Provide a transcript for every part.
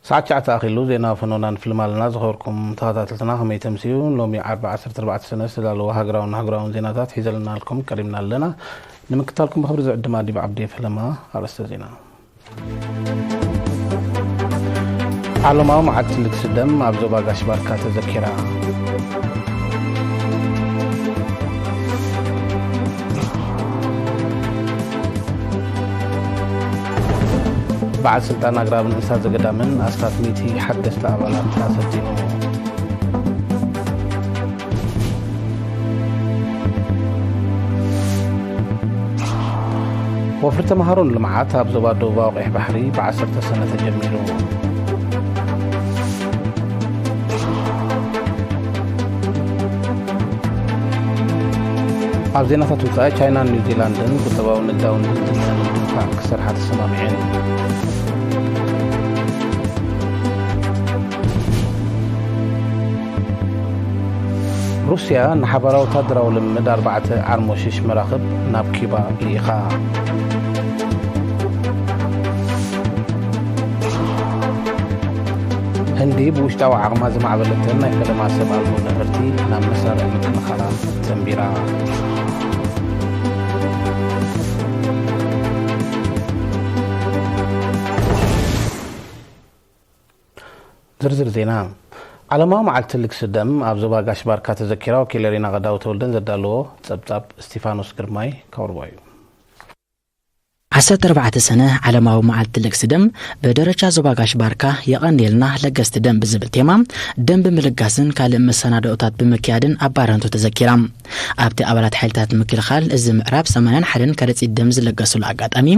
ሰዓት ትሽዓተ ኣኺሉ ዜና ፈኖና ንፍልም ኣለና። ዝኸበርኩም ተኸታተልትና ከመይ ተምስዩ? ሎሚ ዓርቢ ዓሰርተ ኣርባዕተ ሰነ ዝተዳለወ ሃገራውን ኣህጉራውን ዜናታት ሒዘልናልኩም ቀሪብና ኣለና። ንምክታልኩም ብኽብሪ ዝዕድም ኣዲብ ዓብዲ ፈለማ። ኣርእስተ ዜና። ዓለማዊ መዓልቲ ልግሲ ደም ኣብ ዞባ ጋሽ ባርካ ተዘኪራ። በዓል ስልጣን ኣግራብን እንስሳ ዘገዳምን ኣስታት ሚእቲ ሓደስቲ ኣባላት ኣሰልጢኑ። ወፍሪ ተምሃሮን ልምዓት ኣብ ዞባ ደቡባዊ ቀይሕ ባሕሪ ብዓሰርተ ሰነ ተጀሚሩ። ኣብ ዜናታት ወጻኢ፣ ቻይናን ኒውዚላንድን ቁጠባውን ንግዳውን ድልድል ንምድንፋዕ ክሰርሓ ተሰማሚዐን። ሩስያ ንሓባራዊ ወታደራዊ ልምምድ ኣርባዕተ ዓርሞሽሽ መራኽብ ናብ ኪባ ልኢኻ። ህንዲ ብውሽጣዊ ዓቕማ ዝማዕበለተን ናይ ፈለማ ሰብ ኣልቦ ነፈርቲ ናብ መሳርዕ ምክልኻላ ተንቢራ። ዝርዝር ዜና። ዓለማዊ መዓልቲ ልግሲ ደም ኣብ ዞባ ጋሽ ባርካ ተዘኪራ። ወኪል ሪና ቀዳዊ ተወልደን ዘዳለዎ ጸብጻብ እስቲፋኖስ ግርማይ ከቕርቦ እዩ። ዓሰርተ ኣርባዕተ ሰነ ዓለማዊ መዓልቲ ልግሲ ደም ብደረጃ ዞባ ጋሽ ባርካ የቐንየልና ለገስቲ ደም ብዝብል ቴማ ደም ብምልጋስን ካልእ መሰናድኦታት ብምክያድን ኣብ ባረንቱ ተዘኪራ። ኣብቲ ኣባላት ሓይልታት ምክልኻል እዚ ምዕራብ ሰማንያን ሓደን ከረጺት ደም ዝለገሱሉ ኣጋጣሚ፣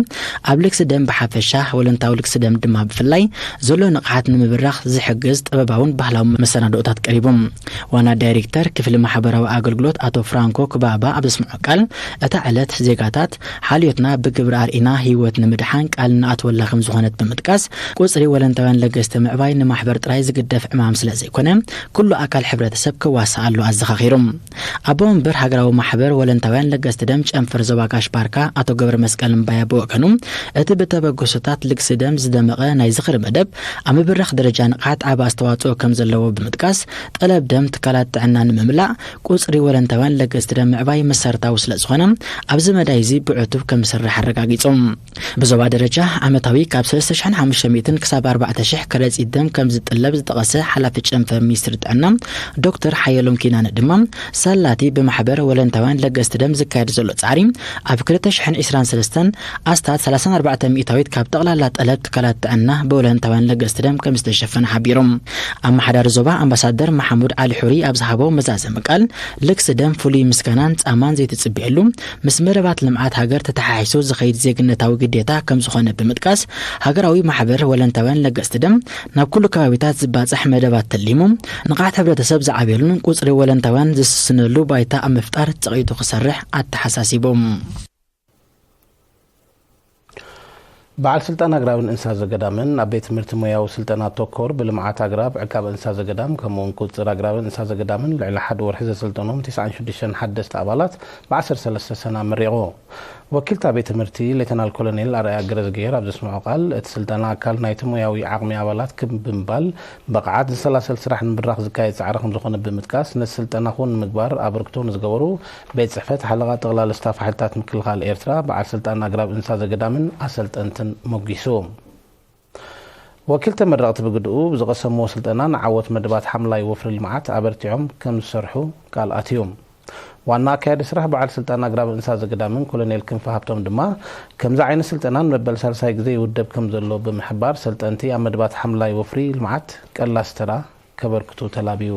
ኣብ ልግሲ ደም ብሓፈሻ፣ ወለንታዊ ልግሲ ደም ድማ ብፍላይ ዘሎ ንቕሓት ንምብራኽ ዝሕግዝ ጥበባውን ባህላውን መሰናድኦታት ቀሪቡ። ዋና ዳይሬክተር ክፍሊ ማሕበራዊ ኣገልግሎት ኣቶ ፍራንኮ ክባባ ኣብ ዘስምዖ ቃል፣ እታ ዕለት ዜጋታት ሓልዮትና ብግብሪ ኣርኢና ህይወት ንምድሓን ቃል ንኣትወላ ከም ዝኾነት ብምጥቃስ፣ ቁጽሪ ወለንታውያን ለገስቲ ምዕባይ ንማሕበር ጥራይ ዝግደፍ ዕማም ስለ ዘይኮነ፣ ኩሉ ኣካል ሕብረተሰብ ክዋሳእ ኣሎ ኣዘኻኺሩ። ኣቦ መንበር ሃገራዊ ማሕበር ወለንታውያን ለገስቲ ደም ጨንፈር ዞባ ጋሽ ባርካ ኣቶ ገብረ መስቀል እምባያ ብወገኑ፣ እቲ ብተበገሶታት ልግሲ ደም ዝደመቐ ናይ ዝኽሪ መደብ ኣብ ምብራኽ ደረጃ ንቕሓት ዓቢ ኣስተዋጽኦ ከም ዘለዎ ብምጥቃስ፣ ጠለብ ደም ትካላት ጥዕና ንምምላእ ቁጽሪ ወለንታውያን ለገስቲ ደም ምዕባይ መሰረታዊ ስለ ዝኾነ፣ ኣብዚ መዳይ እዚ ብዕቱብ ከም ዝስራሕ ኣረጋጊጹ። ብዞባ ደረጃ ዓመታዊ ካብ ሰለስተ ሽሕን ሓሙሽተ ሚእትን ክሳብ ኣርባዕተ ሽሕ ከረጺት ደም ከም ዝጥለብ ዝጠቐሰ ሓላፊ ጨንፈር ሚኒስትሪ ጥዕና ዶክተር ሓየሎም ኪዳነ ድማ፣ ሳላቲ ብማሕበር ወለንታውያን ለገስቲ ደም ዝካየድ ዘሎ ጻዕሪ ኣብ ክልተ ሽሕን ዕስራን ሰለስተን ኣስታት ሰላሳን ኣርባዕተን ሚእታዊት ካብ ጠቕላላ ጠለብ ትካላት ጥዕና ብወለንታውያን ለገስቲ ደም ከም ዝተሸፈነ ሓቢሮም። ኣመሓዳሪ ዞባ ኣምባሳደር መሓሙድ ዓሊ ሑሪ ኣብ ዝሃቦ መዛዘሚ ቃል፣ ልግሲ ደም ፍሉይ ምስጋናን ጻማን ዘይትጽበየሉ፣ ምስ መደባት ልምዓት ሃገር ተተሓሒሱ ዝኸይድ ዜግነታዊ ግዴታ ከም ዝኾነ ብምጥቃስ፣ ሃገራዊ ማሕበር ወለንታውያን ለገስቲ ደም ናብ ኩሉ ከባቢታት ዝባጻሕ መደባት ተሊሙ፣ ንቕሓት ሕብረተሰብ ዝዓብየሉን ቁጽሪ ወለንታውያን ዝስስነሉ ባይታ ኣብ ምፍጣር ጸቒጡ ክሰርሕ ኣተሓሳሲቦም። በዓል ስልጣን ኣግራብን እንስሳ ዘገዳምን ኣብ ቤት ትምህርቲ ሞያዊ ስልጠና ተኮር ብልምዓት ኣግራብ፣ ዕቃብ እንስሳ ዘገዳም ከምኡውን ቁጽር ኣግራብን እንስሳ ዘገዳምን ልዕሊ ሓደ ወርሒ ዘሰልጠኖም ተስዓን ሽዱሽተን ሓደስቲ ኣባላት ብዓሰርተ ሰለስተ ሰነ ኣመሪቑ። ወኪልታ ቤት ትምህርቲ ሌተናል ኮሎኔል ኣርኣያ ገረዝግሄር ኣብ ዘስምዖ ቃል፣ እቲ ስልጠና ኣካል ናይቲ ሞያዊ ዓቕሚ ኣባላት ክብ ብምባል ብቕዓት ዝሰላሰል ስራሕ ንምብራኽ ዝካየድ ጻዕሪ ከም ዝኾነ ብምጥቃስ፣ ነቲ ስልጠና ክውን ንምግባር ኣበርክቶ ንዝገበሩ ቤት ጽሕፈት ሓለቓ ጠቕላሊ ስታፍ ሓይልታት ምክልኻል ኤርትራ፣ በዓል ስልጣን ኣግራብ እንስሳ ዘገዳምን ኣሰልጠንትን ሞጊሱ። ወኪል ተመረቕቲ ብግድኡ ብዝቐሰምዎ ስልጠና ንዓወት መደባት ሓምላይ ወፍሪ ልምዓት ኣበርቲዖም ከም ዝሰርሑ ቃል ኣትዩ። ዋና ኣካያዲ ስራሕ በዓል ስልጣን ኣግራብ እንስሳ ዘገዳምን ኮሎኔል ክንፈ ሃብቶም ድማ፣ ከምዚ ዓይነት ስልጠና ንመበል ሳልሳይ ግዜ ይውደብ ከም ዘሎ ብምሕባር፣ ሰልጠንቲ ኣብ መደባት ሓምላይ ወፍሪ ልምዓት ቀላስ ተራ ከበርክቱ ተላብዩ።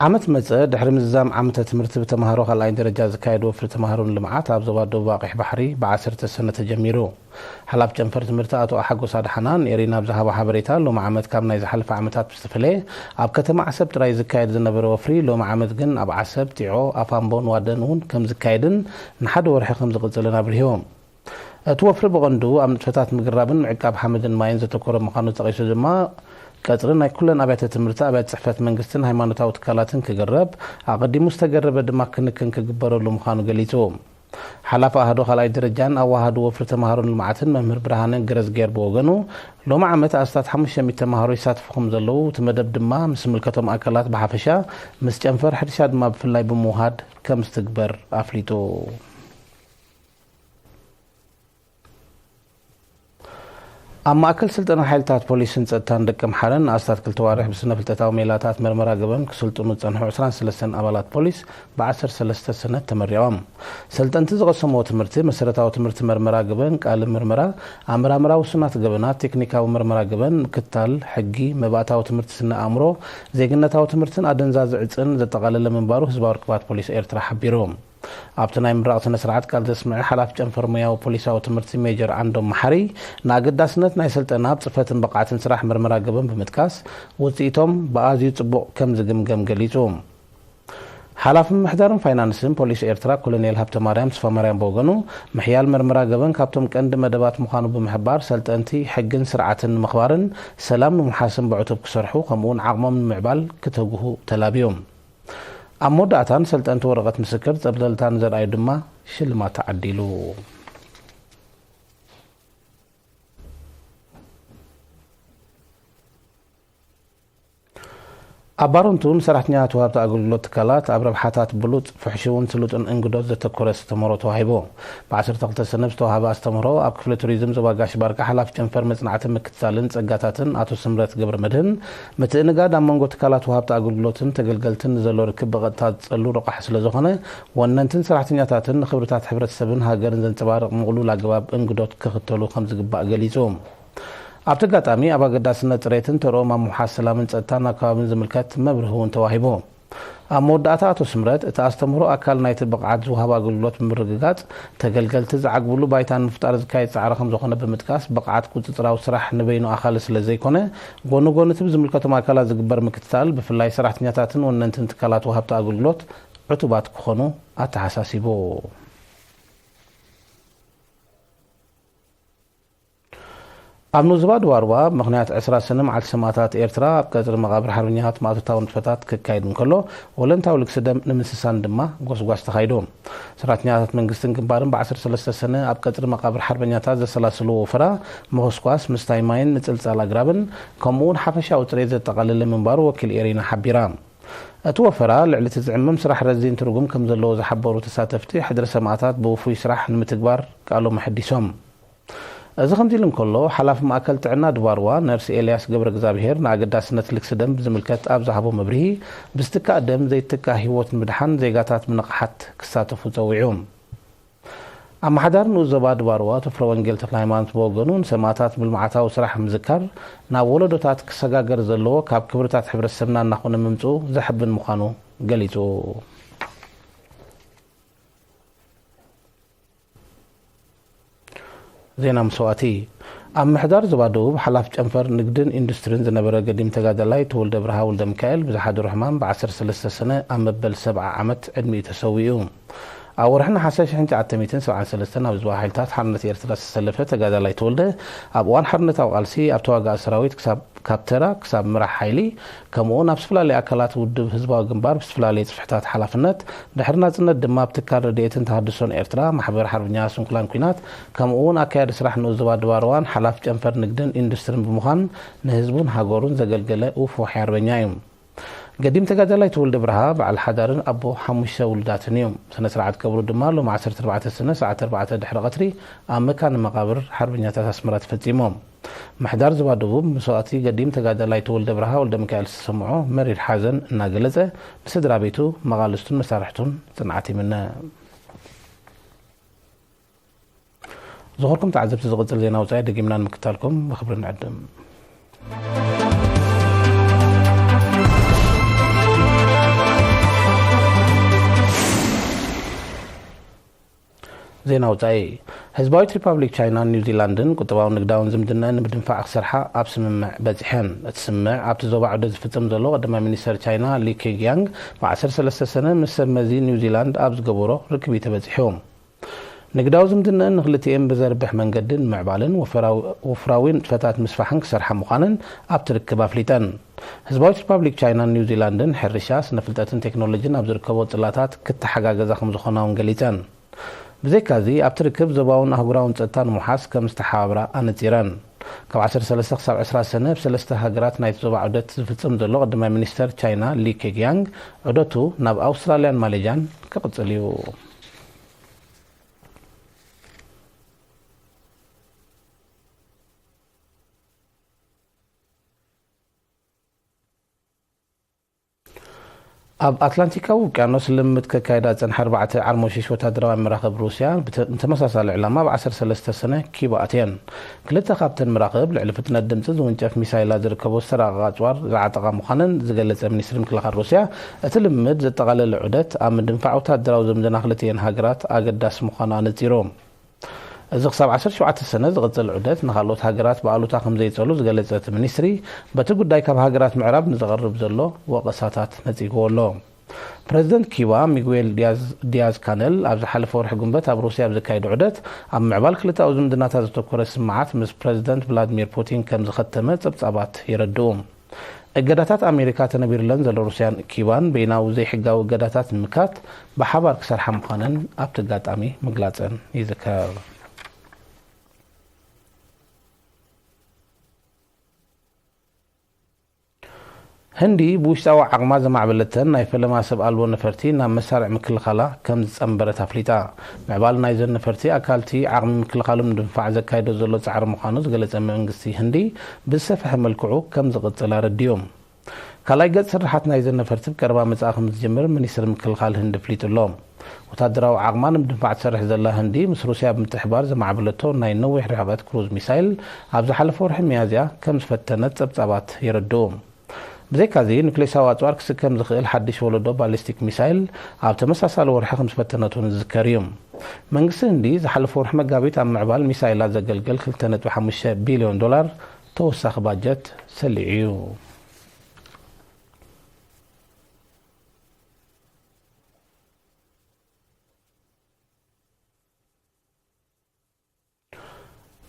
ዓመት መጸ፣ ድሕሪ ምዝዛም ዓመተ ትምህርቲ ብተማሃሮ ካልኣይ ደረጃ ዝካየድ ወፍሪ ተማሃሮን ልምዓት ኣብ ዞባ ደቡብ ኣቕሕ ባሕሪ ብዓሰርተ ሰነ ተጀሚሩ። ሓላፍ ጨንፈር ትምህርቲ ኣቶ ኣሓጎስ ኣድሓና ንኤሪና ኣብ ዝሃቦ ሓበሬታ፣ ሎሚ ዓመት ካብ ናይ ዝሓለፈ ዓመታት ብዝተፈለየ ኣብ ከተማ ዓሰብ ጥራይ ዝካየድ ዝነበረ ወፍሪ፣ ሎሚ ዓመት ግን ኣብ ዓሰብ፣ ጢዖ፣ ኣፋምቦን ዋደን እውን ከም ዝካየድን ንሓደ ወርሒ ከም ዝቕጽልን ኣብሪሁ። እቲ ወፍሪ ብቐንዱ ኣብ ንጥፈታት ምግራብን ምዕቃብ ሓመድን ማይን ዘተኮረ ምዃኑ ጠቒሱ ድማ፣ ቀጽሪ ናይ ኩለን ኣብያተ ትምህርቲ፣ ኣብያተ ጽሕፈት መንግስትን ሃይማኖታዊ ትካላትን ክግረብ፣ ኣቐዲሙ ዝተገረበ ድማ ክንክን ክግበረሉ ምዃኑ ገሊጹ። ሓላፊ ኣሃዱ ካልኣይ ደረጃን ኣዋሃዱ ወፍሪ ተምሃሮን ልምዓትን መምህር ብርሃነ ገረዝጌር ብወገኑ፣ ሎሚ ዓመት ኣስታት ሓሙሽተ ሚእቲ ተምሃሮ ይሳተፉ ከም ዘለዉ፣ እቲ መደብ ድማ ምስ ዝምልከቶም ኣካላት ብሓፈሻ፣ ምስ ጨንፈር ሕርሻ ድማ ብፍላይ ብምውሃድ ከም ዝትግበር ኣፍሊጡ። ኣብ ማእከል ስልጠና ሓይልታት ፖሊስን ጸጥታን ደቀምሓረን ንኣስታት ክልተ ዋርሕ ብስነ ፍልጠታዊ ሜላታት መርመራ ገበን ክስልጥኑ ዝጸንሑ ዕስራን ሰለስተን ኣባላት ፖሊስ ብዓሰርተ ሰለስተ ሰነት ተመሪቖም። ሰልጠንቲ ዝቐሰምዎ ትምህርቲ መሰረታዊ ትምህርቲ መርመራ ገበን፣ ቃል ምርመራ፣ ኣመራምራ ውሱናት ገበናት፣ ቴክኒካዊ መርመራ ገበን፣ ምክትታል ሕጊ፣ መባእታዊ ትምህርቲ ስነ ኣእምሮ፣ ዜግነታዊ ትምህርትን ኣደንዛዚ ዕጽን ዘጠቓለለ ምንባሩ ህዝባዊ ርክባት ፖሊስ ኤርትራ ሓቢሩ። ኣብቲ ናይ ምምራቕ ስነ ስርዓት ቃል ዘስምዐ ሓላፊ ጨንፈር ሞያዊ ፖሊሳዊ ትምህርቲ ሜጀር ዓንዶም መሓሪ፣ ንኣገዳስነት ናይ ስልጠና ኣብ ጽፈትን ብቕዓትን ስራሕ መርመራ ገበን ብምጥቃስ፣ ውጽኢቶም ብኣዝዩ ጽቡቕ ከም ዝግምገም ገሊጹ። ሓላፊ ምምሕዳርን ፋይናንስን ፖሊስ ኤርትራ ኮሎኔል ሃብተማርያም ስፋማርያም ብወገኑ፣ ምሕያል መርመራ ገበን ካብቶም ቀንዲ መደባት ምዃኑ ብምሕባር፣ ሰልጠንቲ ሕግን ስርዓትን ንምኽባርን ሰላም ንምውሓስን ብዕቱብ ክሰርሑ፣ ከምኡ'ውን ዓቕሞም ንምዕባል ክተግሁ ተላብዩ። ኣብ መወዳእታ ንሰልጠንቲ ወረቐት ምስክር ጸብለልታ ንዘርኣዩ ድማ ሽልማት ተዓዲሉ። ኣብ ባረንቱ ንሰራሕተኛታት ወሃብቲ ኣገልግሎት ትካላት ኣብ ረብሓታት ብሉጽ፣ ፍሕሽውን ስሉጥን እንግዶት ዘተኮረ ኣስተምህሮ ተዋሂቡ። ብ12 ሰነ ብዝተዋሃበ ኣስተምህሮ፣ ኣብ ክፍሊ ቱሪዝም ዞባ ጋሽ ባርካ ሓላፊ ጨንፈር መጽናዕትን ምክትታልን ጸጋታትን ኣቶ ስምረት ገብረመድህን፣ ምትእንጋድ ኣብ መንጎ ትካላት ወሃብቲ ኣገልግሎትን ተገልገልትን ንዘሎ ርክብ ብቐጥታ ዝጸሉ ረቋሒ ስለ ዝኾነ፣ ወነንትን ሰራሕተኛታትን ንኽብርታት ሕብረተሰብን ሃገርን ዘንጸባርቕ ምቕሉል ኣገባብ እንግዶት ክኽተሉ ከም ዝግባእ ገሊጹ። ኣብቲ ኣጋጣሚ፣ ኣብ ኣገዳስነት ጽሬትን ተርኦም ኣብ ምውሓስ ሰላምን ጸጥታን ኣከባብን ዝምልከት መብርሂ እውን ተዋሂቡ። ኣብ መወዳእታ ኣቶ ስምረት፣ እቲ ኣስተምህሮ ኣካል ናይቲ ብቕዓት ዝወሃብ ኣገልግሎት ብምርግጋጽ፣ ተገልገልቲ ዝዓግብሉ ባይታ ንምፍጣር ዝካየድ ጻዕሪ ከም ዝኾነ ብምጥቃስ፣ ብቕዓት ቁጽጽራዊ ስራሕ ንበይኑ ኣኻሊ ስለ ዘይኮነ፣ ጎኒ ጎኒ እቲ ብዝምልከቶም ኣካላት ዝግበር ምክትታል፣ ብፍላይ ሰራሕተኛታትን ወነንትን ትካላት ወሃብቲ ኣገልግሎት ዕቱባት ክኾኑ ኣተሓሳሲቡ። ኣብ ንኡስ ዞባ ደቡብ ምኽንያት ዕስራ ሰነ መዓልቲ ሰማእታት ኤርትራ ኣብ ቀጽሪ መቓብር ሓርበኛታት ማእቶታዊ ንጥፈታት ክካየድ እንከሎ፣ ወለንታዊ ልግሲ ደም ንምስሳን ድማ ጎስጓስ ተኻይዱ። ሰራሕተኛታት መንግስትን ግንባርን ብ13 ሰነ ኣብ ቀጽሪ መቓብር ሓርበኛታት ዘሰላስልዎ ወፈራ፣ ምኹስኳስ፣ ምስታይ ማይን ምጽልጻል ኣግራብን፣ ከምኡ እውን ሓፈሻዊ ጽሬት ዘጠቓለለ ምንባሩ ወኪል ኤሪና ሓቢራ። እቲ ወፈራ፣ ልዕሊ እቲ ዝዕመም ስራሕ ረዚን ትርጉም ከም ዘለዎ ዝሓበሩ ተሳተፍቲ፣ ሕድሪ ሰማእታት ብውፉይ ስራሕ ንምትግባር ቃሎም ኣሐዲሶም። እዚ ከምዚ ኢሉ እንከሎ፣ ሓላፊ ማእከል ጥዕና ድባርዋ ነርስ ኤልያስ ገብረእግዚኣብሄር ንኣገዳስነት ልግሲ ደም ብዝምልከት ኣብ ዝሃቦ መብርሂ፣ ብዝትካእ ደም ዘይትካእ ህይወት ንምድሓን ዜጋታት ብንቕሓት ክሳተፉ ጸዊዑ። ኣመሓዳሪ ንኡስ ዞባ ድባርዋ ኣቶ ፍረወንጌል ተክለሃይማኖት ብወገኑ፣ ንሰማእታት ብልምዓታዊ ስራሕ ምዝካር ናብ ወለዶታት ክሰጋገር ዘለዎ ካብ ክብርታት ሕብረተሰብና እናኾነ ምምጽኡ ዘሕብን ምዃኑ ገሊጹ። ዜና መስዋእቲ። ኣብ ምሕዳር ዞባ ደቡብ ሓላፊ ጨንፈር ንግድን ኢንዱስትሪን ዝነበረ ገዲም ተጋዳላይ ተወልደ ብርሃ ወልደ ሚካኤል ብዝሓደሮ ሕማም ብ13 ሰነ ኣብ መበል ሰብዓ ዓመት ዕድሚኡ ተሰዊኡ። ኣብ ወርሒ ነሓሰ ሽሕን ትሽዓተ ሚእትን ሰብዓን ሰለስተን ኣብ ህዝባዊ ሓይልታት ሓርነት ኤርትራ ዝተሰለፈ ተጋዳላይ ተወልደ፣ ኣብ እዋን ሓርነታዊ ቃልሲ ኣብ ተዋጋኢ ሰራዊት ክሳብ ካብ ተራ ክሳብ ምራሕ ሓይሊ፣ ከምኡውን ኣብ ዝተፈላለዩ ኣካላት ውድብ ህዝባዊ ግንባር ብዝተፈላለየ ጽፍሕታት ሓላፍነት፣ ድሕሪ ናጽነት ድማ ኣብ ትካል ረድኤትን ተሃድሶን ኤርትራ፣ ማሕበር ሓርበኛ ስንኩላን ኲናት፣ ከምኡውን ኣካያዲ ስራሕ ንኡስ ዞባ ድባርዋን ሓላፊ ጨንፈር ንግድን ኢንዱስትሪን ብምዃን ንህዝቡን ሃገሩን ዘገልገለ ውፉይ ሓርበኛ እዩ። ገዲም ተጋዳላይ ተወልደ ብርሃ በዓል ሓዳርን ኣቦ ሓሙሽተ ውሉዳትን እዩ። ስነ ስርዓት ቀብሩ ድማ ሎም ዓሰርተ ኣርባዕተ ሰነ ሰዓት ኣርባዕተ ድሕሪ ቀትሪ ኣብ መካነ መቓብር ሓርበኛታት ኣስመራ ተፈጺሙ። ምሕዳር ዞባ ደቡብ፣ መስዋእቲ ገዲም ተጋዳላይ ተወልደ ብርሃ ወልደ ሚካኤል ዝተሰምዖ መሪር ሓዘን እናገለጸ፣ ንስድራ ቤቱ፣ መቓልስቱን መሳርሕቱን ጽንዓት ይምነ። ዝኸርኩም ተዓዘብቲ፣ ዝቕጽል ዜና ወጻኢ ደጊምና ንምክታልኩም ብኽብሪ ንዕድም። ዜና ወጻኢ። ህዝባዊት ሪፓብሊክ ቻይናን ኒውዚላንድን ቁጠባውን ንግዳውን ዝምድናኣን ንምድንፋዕ ክሰርሓ ኣብ ስምምዕ በጺሐን። እቲ ስምምዕ ኣብቲ ዞባ ዕደ ዝፍጸም ዘሎ ቀዳማይ ሚኒስተር ቻይና ሊ ኬግያንግ ብ13 ሰነ ምስ ሰብ መዚ ኒውዚላንድ ኣብ ዝገበሮ ርክብ እዩ ተበጺሑ። ንግዳዊ ዝምድነን ንክልቲኤን ብዘርብሕ መንገዲ ንምዕባልን ወፈራዊ-፣ ወፍራዊ ንጥፈታት ምስፋሕን ክሰርሓ ምዃነን ኣብቲ ርክብ ኣፍሊጠን። ህዝባዊት ሪፓብሊክ ቻይናን ኒውዚላንድን ሕርሻ፣ ስነ ፍልጠትን ቴክኖሎጂን ኣብ ዝርከቦ ጽላታት ክተሓጋገዛ ከም ዝኾና እውን ገሊጸን። ብዘይካዚ ኣብቲ ርክብ ዞባውን ኣህጉራውን ጸጥታ ንምውሓስ ከም ዝተሓባብራ ኣነጺረን። ካብ ዓሰርተ ሰለስተ ክሳብ ዕስራ ሰነ ኣብ ሰለስተ ሃገራት ናይቲ ዞባ ዑደት ዝፍጽም ዘሎ ቀዳማይ ሚኒስተር ቻይና ሊ ኬግያንግ፣ ዑደቱ ናብ ኣውስትራልያን ማሌዥያን ክቕጽል እዩ። ኣብ ኣትላንቲካዊ ውቅያኖስ ልምምድ ከካይዳ ዝጸንሓ ኣርባዕተ ዓርሞሽሽ ወታደራውያን መራኽብ ሩስያ ብተ-፣ ንተመሳሳሊ ዕላማ ኣብ ዓሰርተ ሰለስተ ሰነ ኪባ ኣትየን። ክልተ ካብተን መራኽብ ልዕሊ ፍጥነት ድምጺ ዝውንጨፍ ሚሳይላት ዝርከቦ ዝተራቐቐ ኣጽዋር ዝዓጠቓ ምዃነን ዝገለጸ ሚኒስትሪ ምክልኻል ሩስያ፣ እቲ ልምምድ ዘጠቓለለ ዑደት ኣብ ምድንፋዕ ወታደራዊ ዝምድና ክልቲኤን ሃገራት ኣገዳሲ ምዃኑ ኣነጺሩ። እዚ ክሳብ ዓሰርተ ሸውዓተ ሰነ ዝቕጽል ዑደት ንኻልኦት ሃገራት ብኣሉታ ከም ዘይጸሉ ዝገለጸ እቲ ሚኒስትሪ፣ በቲ ጉዳይ ካብ ሃገራት ምዕራብ ንዝቐርብ ዘሎ ወቐሳታት ነጺግዎ ኣሎ። ፕረዚደንት ኪባ ሚጉዌል ዲያዝ፣ ዲያዝ ካነል ኣብ ዝሓለፈ ወርሒ ጉንበት ኣብ ሩስያ ኣብ ዘካየዶ ዑደት፣ ኣብ ምዕባል ክልተኣዊ ዝምድናታት ዘተኮረ ስምዓት ምስ ፕረዚደንት ቭላድሚር ፑቲን ከም ዝኸተመ ጸብጻባት የረድኡ። እገዳታት ኣሜሪካ ተነቢርለን ዘሎ ሩስያን ኪባን በይናዊ ዘይሕጋዊ እገዳታት ንምካት ብሓባር ክሰርሓ ምዃነን ኣብቲ ኣጋጣሚ ምግላጸን ይዝከር። ህንዲ ብውሽጣዊ ዓቕማ ዘማዕበለተን ናይ ፈለማ ሰብ ኣልቦ ነፈርቲ ናብ መሳርዕ ምክልኻላ ከም ዝጸንበረት ኣፍሊጣ። ምዕባል ናይዘን ነፈርቲ ኣካልቲ ዓቕሚ ምክልኻሎም ንምድንፋዕ ዘካይዶ ዘሎ ጻዕሪ ምዃኑ ዝገለጸ መንግስቲ ህንዲ፣ ብዝሰፍሐ መልክዑ ከም ዝቕጽል ኣረዲኡ። ካልኣይ ገጽ ስርሓት ናይዘን ነፈርቲ ብቀረባ መጻኢ ከም ዝጅምር ሚኒስትሪ ምክልኻል ህንዲ ኣፍሊጡ ኣሎ። ወታደራዊ ዓቕማ ንምድንፋዕ ትሰርሕ ዘላ ህንዲ፣ ምስ ሩስያ ብምትሕባር ዘማዕበለቶ ናይ ነዊሕ ርሕቀት ክሩዝ ሚሳይል ኣብ ዝሓለፈ ወርሒ ሚያዝያ ከም ዝፈተነት ጸብጻባት የረድኡ። ብዘይካዚ፣ ኑክሌሳዊ ኣጽዋር ክስከም ዝኽእል ሓድሽ ወለዶ ባሊስቲክ ሚሳይል ኣብ ተመሳሳሊ ወርሒ ከም ዝፈተነት እውን ዝዝከር እዩ። መንግስቲ ህንዲ ዝሓለፈ ወርሒ መጋቢት ኣብ ምዕባል ሚሳይላት ዘገልግል ክልተ ነጥቢ ሓሙሽተ ቢልዮን ዶላር ተወሳኺ ባጀት ሰሊዑ እዩ።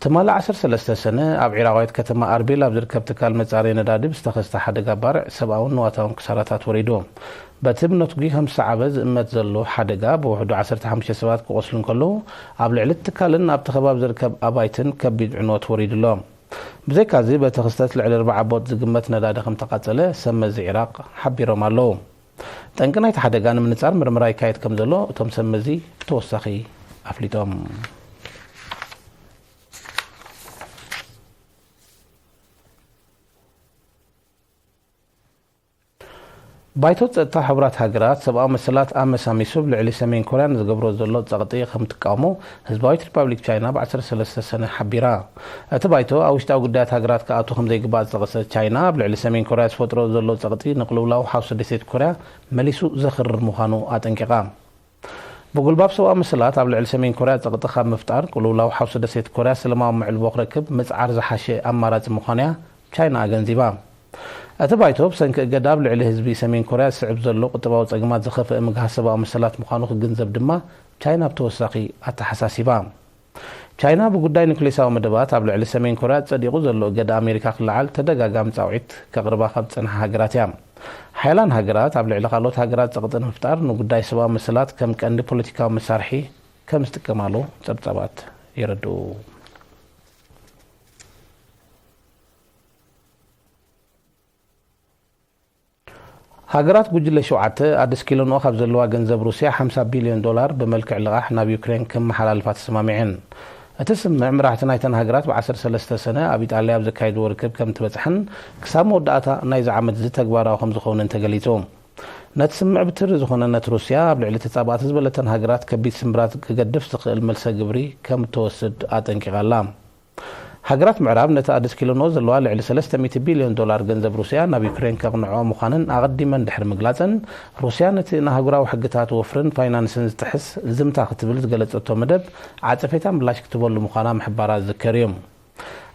ትማሊ ዓሰርተ ሰለስተ ሰነ ኣብ ዒራቓዊት ከተማ ኣርቢል ኣብ ዝርከብ ትካል መጻረዪ ነዳዲ ብዝተኸስተ ሓደጋ ባርዕ ሰብኣውን ንዋታውን ክሳራታት ወሪዱ። በቲ ብነትጒ ከም ዝሰዓበ ዝእመት ዘሎ ሓደጋ ብውሕዱ ዓሰርተ ሓሙሽተ ሰባት ክቖስሉ እንከለዉ፣ ኣብ ልዕሊ እቲ ትካልን ኣብቲ ከባቢ ዝርከብ ኣባይትን ከቢድ ዕንወት ወሪዱ ኣሎ። ብዘይካዚ በቲ ክስተት ልዕሊ ኣርብዓ ቦጥ ዝግመት ነዳዲ ከም ተቓጸለ ሰብ መዚ ዒራቕ ሓቢሮም ኣለዉ። ጠንቂ ናይቲ ሓደጋ ንምንጻር ምርመራ ይካየድ ከም ዘሎ እቶም ሰብ መዚ ብተወሳኺ ኣፍሊጦም። ባይቶ ጸጥታ ሕቡራት ሃገራት ሰብኣዊ መሰላት ኣመሳሚሱ ኣብ ልዕሊ ሰሜን ኮርያ ንዝገብሮ ዘሎ ጸቕጢ ከም ትቃወሞ ህዝባዊት ሪፓብሊክ ቻይና ብ ዓሰርተ ሰለስተ ሰነ ሓቢራ። እቲ ባይቶ ኣብ ውሽጣዊ ጉዳያት ሃገራት ክኣቱ ከም ዘይግባእ ዝጠቐሰት ቻይና፣ ኣብ ልዕሊ ሰሜን ኮርያ ዝፈጥሮ ዘሎ ጸቕጢ ንቅልውላው ሓውሲ ደሴት ኮርያ መሊሱ ዘኽርር ምዃኑ ኣጠንቂቓ። ብጉልባብ ሰብኣዊ መሰላት ኣብ ልዕሊ ሰሜን ኮርያ ጸቕጢ ካብ ምፍጣር፣ ቅልውላው ሓውሲ ደሴት ኮርያ ሰላማዊ መዕልቦ ክረክብ ምጽዓር ዝሓሸ ኣማራጺ ምዃኑ'ያ ቻይና ኣገንዚባ። እቲ ባይቶ ብሰንኪ እገዳ ኣብ ልዕሊ ህዝቢ ሰሜን ኮርያ ዝስዕብ ዘሎ ቁጠባዊ ጸገማት ዝኸፍአ ምግሃስ ሰብኣዊ መሰላት ምዃኑ ክግንዘብ ድማ ቻይና ብተወሳኺ ኣተሓሳሲባ። ቻይና ብጉዳይ ኑክሌሳዊ መደባት ኣብ ልዕሊ ሰሜን ኮርያ ጸዲቑ ዘሎ እገዳ ኣሜሪካ ክለዓል ተደጋጋሚ ጻውዒት ከቕርባ ካብ ዝጸንሓ ሃገራት እያ። ሓያላን ሃገራት ኣብ ልዕሊ ካልኦት ሃገራት ጸቕጢ ንምፍጣር ንጉዳይ ሰብኣዊ መሰላት ከም ቀንዲ ፖለቲካዊ መሳርሒ ከም ዝጥቀማሉ ጸብጻባት የረድኡ። ሃገራት ጉጅለ ሸውዓተ ኣደስኪለንኦ ካብ ዘለዋ ገንዘብ ሩስያ ሓምሳ ቢልዮን ዶላር ብመልክዕ ልቓሕ ናብ ዩክሬን ከመሓላልፋ ተሰማሚዐን። እቲ ስምምዕ መራሕቲ ናይተን ሃገራት ብ ዓሰርተ ሰለስተ ሰነ ኣብ ኢጣልያ ኣብ ዘካየድዎ ርክብ ከም ትበጽሐን ክሳብ መወዳእታ ናይዚ ዓመት እዚ ተግባራዊ ከም ዝኸውንን ተገሊጹ። ነቲ ስምምዕ ብትሪ ዝኾነነት ሩስያ ኣብ ልዕሊ ተጻባእቲ ዝበለተን ሃገራት ከቢድ ስምብራት ክገድፍ ዝኽእል መልሰ ግብሪ ከም እትወስድ ኣጠንቂቓ ኣላ። ሃገራት ምዕራብ ነቲ ኣደስኪለንኦ ዘለዋ ልዕሊ ሰለስተ ሚእቲ ቢልዮን ዶላር ገንዘብ ሩስያ ናብ ዩክሬን ከቕንዕኦ ምዃነን ኣቐዲመን ድሕሪ ምግላጸን፣ ሩስያ ነቲ ንኣህጉራዊ ሕግታት ወፍርን ፋይናንስን ዝጥሕስ ዝምታ ክትብል ዝገለጸቶ መደብ ዓጸፌታ ምላሽ ክትህበሉ ምዃና ምሕባራ ዝዝከር እዩ።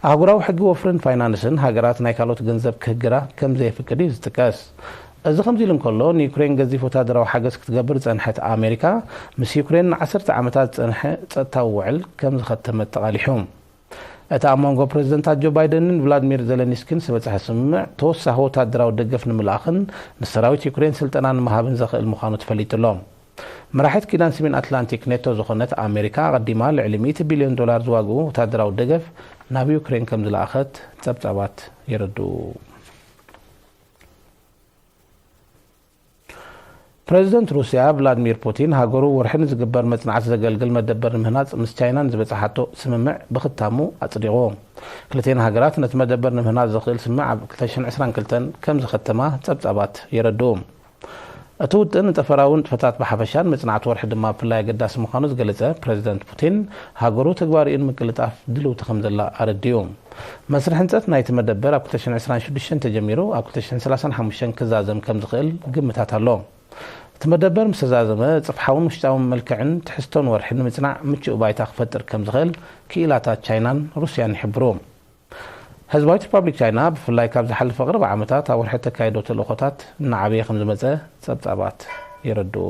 ኣህጉራዊ ሕጊ ወፍርን ፋይናንስን ሃገራት ናይ ካልኦት ገንዘብ ክህግራ ከም ዘየፍቅድ እዩ ዝጥቀስ። እዚ ከምዚ ኢሉ እንከሎ፣ ንዩክሬን ገዚፍ ወታደራዊ ሓገዝ ክትገብር ዝጸንሐት ኣሜሪካ፣ ምስ ዩክሬን ንዓሰርተ ዓመታት ዝጸንሐ ጸጥታዊ ውዕል ከም ዝኸተመት ተቓሊሑ። እቲ ኣብ መንጎ ፕረዚደንታት ጆ ባይደንን ቭላድሚር ዘለንስኪን ዝበጽሐ ስምምዕ፣ ተወሳኺ ወታደራዊ ደገፍ ንምልኣኽን ንሰራዊት ዩክሬን ስልጠና ንምሃብን ዘኽእል ምዃኑ ተፈሊጡ ኣሎ። መራሒት ኪዳን ሰሜን ኣትላንቲክ ኔቶ ዝኾነት ኣሜሪካ፣ ኣቐዲማ ልዕሊ ሚእቲ ቢልዮን ዶላር ዝዋግኡ ወታደራዊ ደገፍ ናብ ዩክሬን ከም ዝለኣኸት ጸብጻባት የረድኡ። ፕረዚደንት ሩስያ ቭላድሚር ፑቲን፣ ሃገሩ ወርሒ ንዝግበር መጽናዕቲ ዘገልግል መደበር ንምህናጽ ምስ ቻይናን ዝበጽሓቶ ስምምዕ ብኽታሙ ኣጽዲቑ። ክልቴን ሃገራት ነቲ መደበር ንምህናጽ ዘኽእል ስምምዕ ኣብ ክልተ ሽሕን ዕስራን ክልተን ከም ዝኸተማ ጸብጻባት የረድኡ። እቲ ውጥን ንጠፈራዊ ንጥፈታት ብሓፈሻን መጽናዕቲ ወርሒ ድማ ብፍላይ ኣገዳሲ ምዃኑ ዝገለጸ ፕረዚደንት ፑቲን፣ ሃገሩ ተግባሪኡ ንምቅልጣፍ ድልውቲ ከም ዘላ ኣረዲኡ። መስርሕ ህንጸት ናይቲ መደበር ኣብ ክልተ ሽሕን ዕስራን ሽዱሽተን ተጀሚሩ ኣብ ክልተ ሽሕን ሰላሳን ሓሙሽተን ክዛዘም ከም ዝኽእል ግምታት ኣሎ። እቲ መደበር ምስ ተዛዘመ፣ ጽፍሓውን ውሽጣውን መልክዕን ትሕዝቶን ወርሒ ንምጽናዕ ምቹእ ባይታ ክፈጥር ከም ዝኽእል ክኢላታት ቻይናን ሩስያን ይሕብሩ። ህዝባዊት ሪፓብሊክ ቻይና፣ ብፍላይ ካብ ዝሓለፈ ቅርብ ዓመታት ኣብ ወርሒ እተካየዶ ተልእኾታት እናዓበየ ከም ዝመጸ ጸብጻባት የረድኡ።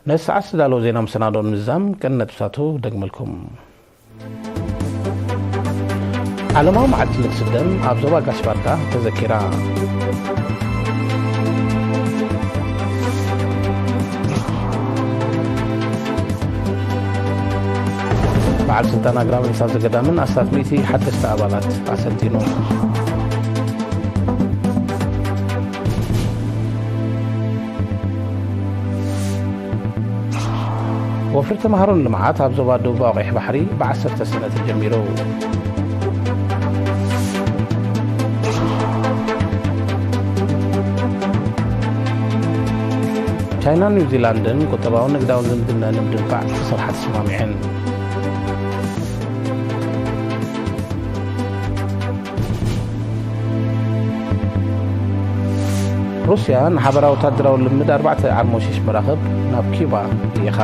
ነዚ ሰዓት ዝተዳለወ ዜና መሰናድኦ ንምዝዛም ቀንዲ ነጥብታቱ ደግመልኩም። ዓለማዊ መዓልቲ ልግሲ ደም ኣብ ዞባ ጋሽ ባርካ ተዘኪራ። በዓል ስልጣን ኣግራብ እንስሳ ዘገዳምን ኣስታት ሚእቲ ሓደስቲ ኣባላት ኣሰልጢኑ። ወፍሪ ተምሃሮን ልምዓት ኣብ ዞባ ደቡባዊ ቀይሕ ባሕሪ ብዓሰርተ ሰነ ተጀሚሩ። ቻይናን ኒውዚላንድን ቁጠባውን ንግዳውን ዝምድና ንምድንፋዕ ክሰርሓ ተሰማሚዐን። ሩስያ ንሓበራዊ ወታደራዊ ልምድ ኣርባዕተ ዓርሞሽሽ መራኽብ ናብ ኪዩባ ልኢኻ።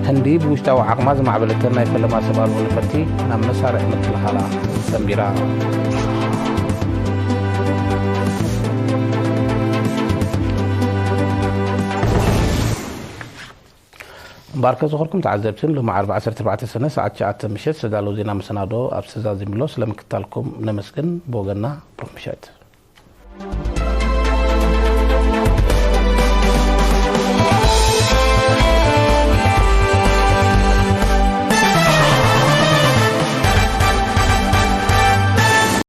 ህንዲ ብውሽጣዊ ዓቕማ ዝማዕበለተን ናይ ፈለማ ሰብ ኣልቦ ነፈርቲ ናብ መሳርዕ ምክልኻላ ሰንቢራ። እምበኣርከ ዝኸርኩም ተዓዘብትን፣ ሎሚ ዓርቢ ዓሰርተ ኣርባዕተ ሰነ ሰዓት ትሽዓተ ምሸት ዝተዳለወ ዜና መሰናዶ ኣብዚ ተዛዚሙ ኣሎ። ስለምክትታልኩም ነመስግን። ብወገንና ብሩኽ ምሸት።